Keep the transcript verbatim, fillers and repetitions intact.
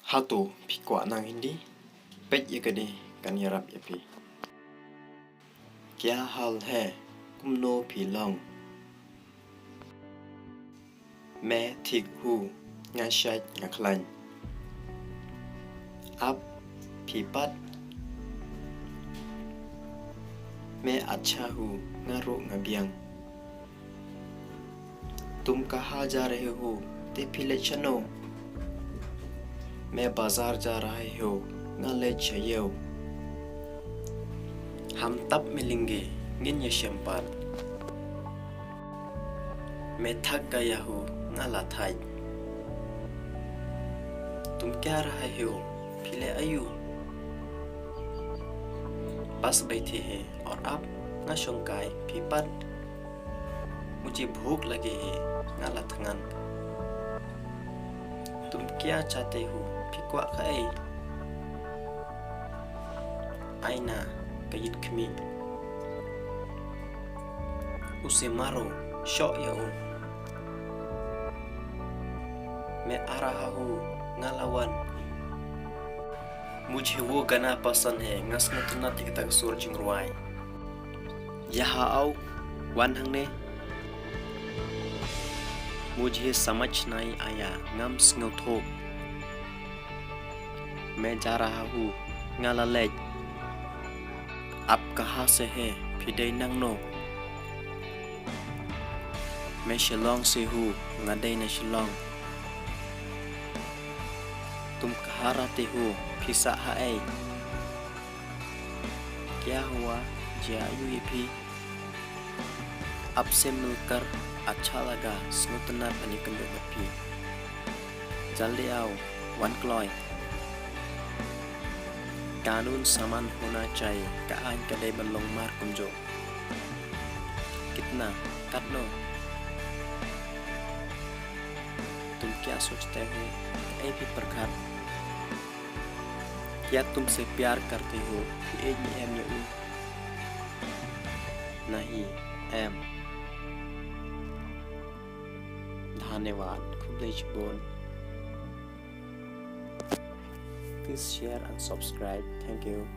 Hato phi kwah nang Hindi? Peit ïa kane kan ïarap ïa phi. Kya hal hai? Kumno phi long? Main thik hu, nga shait nga khlaiñ. Ap, phi pat? Main acha hu, nga ruh nga biang. Tum kaha ja rahe ho? Te phi leit shano? Main bazar ja raha hu, nga leit sha ïew. Ham tap milinge, ngin ïa shem pat. Main thak gaya hu, nga la thait. Tum kya raha ho? Phi leh aïu? Bas baithe hai aur aap? Nga shongkai, phi pat? Mujhe bhook lagi hai, nga la thngan. Tum kya chahte ho? Phi kwah kaei? Aina, ka ïit khmih. Use maro, shoh ïa u. Main aa raha hu, nga la wan. Mujhe wo gana pasand hai, nga sngewtynnat ïa kata ka sur jingrwai. Yaha aao, wan hangne. Mujhe samajh nahi aaya, ngam sngewthuh. Main ja raha hu, nga la leit. Aap kaha se hai? Phi dei nangno? Main Shillong se hu, nga dei na Shillong. Tum kaha rehte ho? Phi sah haei? Kya hua? Jia aïu ïa phi? Aapse milkar acha laga, sngewtynnat ban ïakynduh bad phi. Jaldi aao, wan kloi. Kanun saman hona chahiye, ka aiñ ka dei ban long mar kumjuh. Kitna? Katno? Tum kya sochte ho? Kaei phi pyrkhat? Kya tumse pyar karte ho? Phi ïeit ne em ïa u? Nahi, em. Dhanyawad. Khublei shibun. Please share and subscribe. Thank you.